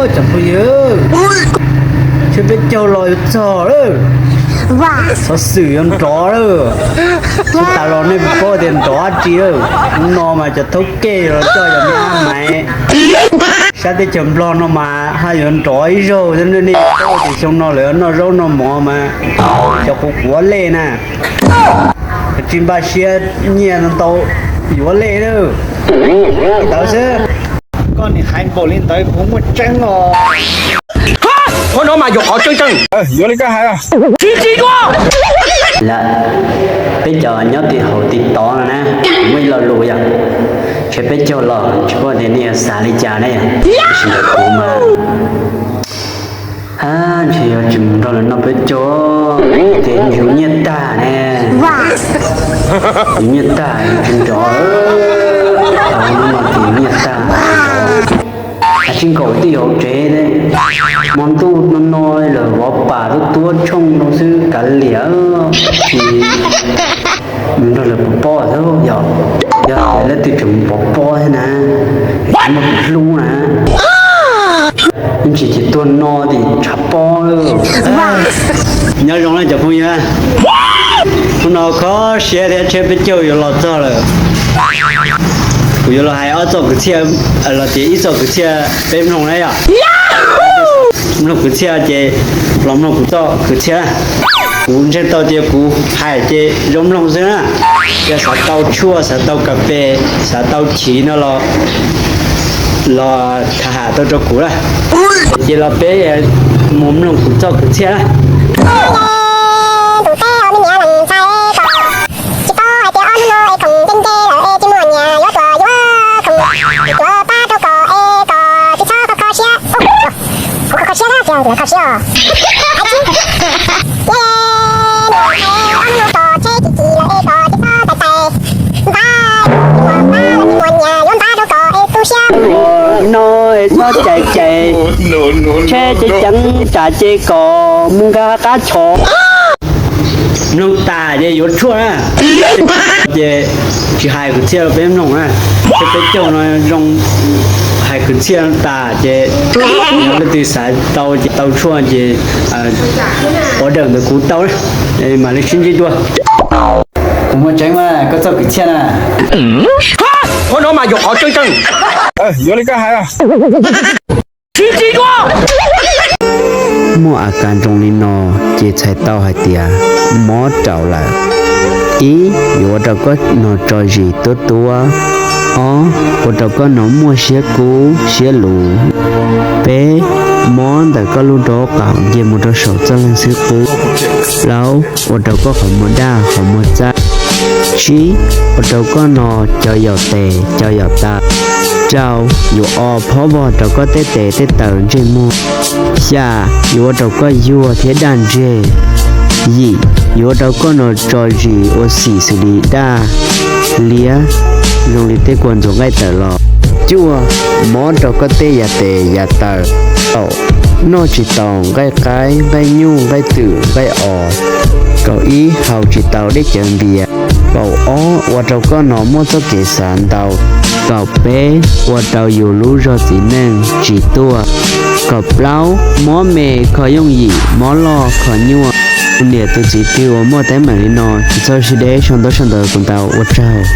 Cov phooj ywg, ntshe peb caug los yuav txog lawm. Xov xwm yuav nrov lawm. Xub tas los nej puas paub tias nrov dab tsi lawm? Hnub no mas cov thaub kej los coj cov me ab maiv sab teb chaws Nplog no mas haj yuav nrov ib zaug thiab. Nej paub tias xyoo no lawv noj zaub noj mov mas cov quav quav lej na, tsis npaj siab nyiaj ntau yuav lej lawm. Li ntawd xwb. Koj nim hais npaum li ntawd kuv muaj tseeb os. Qhov no mas yog qhov tseeb tseeb. Yuav li koj hais. Tsis tsis dua. Lawm, peb cov nyob tim hauv TikTok no na, muaj ib lo lus yog, ntshe peb caug los tsis paub tias nej yuav xav li cas ne yom. Tab sis ntawm kuv mas, a, ntshe yuav tsis mus nrog lawv noj peb caug, ces yus nyiaj tag ne. Yus nyiaj tag yus tsis nrov, hnub no ces nyiaj tag. Tsis nkaum twj ywm hauv tsev, hmo ntuj no no lawm vov pam tuab tuab tshooj no xwb kav liam, tsis nrog lawv pov pob xwb yom. Yog tias leej twg tseem mus pov pob thiab na, tsis muaj tus hlub na, ib ntsis ces tuag no tim tshav pob lawm. Nyob zoo na cov phooj ywg, hnub no kho siab thiab ntshe peb caug yuav los txog lawm. Kuv yuav los hais ob txoj kwv txhiaj, los tias ib txoj kwv txhiaj peb mloog na yom. Mloog kwv txhiaj ces los mloog kuv txoj kwv txhiaj. Kuv ntseeg tau tias kuv hais ces zoo mloog xwb na. Yog xav tau tshuaj, xav tau kas fes, xav tau chiv no los, los tham ham tau rau kuv na. Ces los peb mus mloog kuv txoj kwv txhiaj na. Tus teb os, me niam lees ntxhais kom tsis paub hais tias ob hnub no es khoom nce nce lawm es tsis muaj niam yuav tuam yuav khoom tuav pab rau kom es kom tsis txhob kho kho siab. Kuv kho kho siab na, tias lawv kho siab os. Hais tsis, ces niam es ob hnub no tos tsheb chim chim lawm es kom tsis txhob tais tais npab, tsis muaj pab los tsis muaj niam yuav npab rau kom es tu siab. No es txhob cais cais, tsheb ceev ceev tsam ces kom mus nkag qab chov. Mloog tas ces yuav tshuaj na. Ces tsis hais kwv txhiaj rau peb mloog na. Peb, peb caug no zoo hais kwv txhiaj tas ces yog leej twg xav tau ces tau tshuaj ces order ntawm kuv tau na, mam li sib ntsib dua. Kuv muaj tseeb mas koj txoj kwv txhiaj na. Qhov no mas yog qhov tseeb tseeb. Yuav li koj hais. Muaj a kas nroo li no ces txhais tau hais tias mob raum lawm. Ib, yuav ua rau koj no tso zis tuab tuab. Ob, ua rau koj no muaj siab kub siab luv. Peb, mob ntawm koj lub nrob qaum nce mus rau saum txoj leeg xwb qub. Plaub, ua rau koj qhov muag daj qhov muag txaij. Tsib, ua rau koj no cov yaum tes cov yaum taw. Rau, yuav o phob vog rau koj tej tes tej taw ntsej muag. Xya, yuav ua rau koj yuag thiab daj ntseg. Yim, yuav ua rau koj no tso zis ua xim xws li daj liab zoo li tej kua ntxuag nqaij tawm los. Cuaj, mob rau koj tej yav tes yav taw. Kaum, noj tsis tau nqaij qaib nqaij nyuj nqaij twm nqaij os. Kaum ib, haus tsis tau dej cawv npias. Kaum ob, ua rau koj no muaj txoj kev xav ntau. Kaum peb, ua rau yus lub zog txiv neej tsis tuaj. Kaum plaub, mob me kho yooj yim mob loj kho nyuaj. Tus niam tus txiv twg uas muaj teeb meem li no tsis txhob sib deb sau ntaub sau ntawv kuv ntau ua tsaug.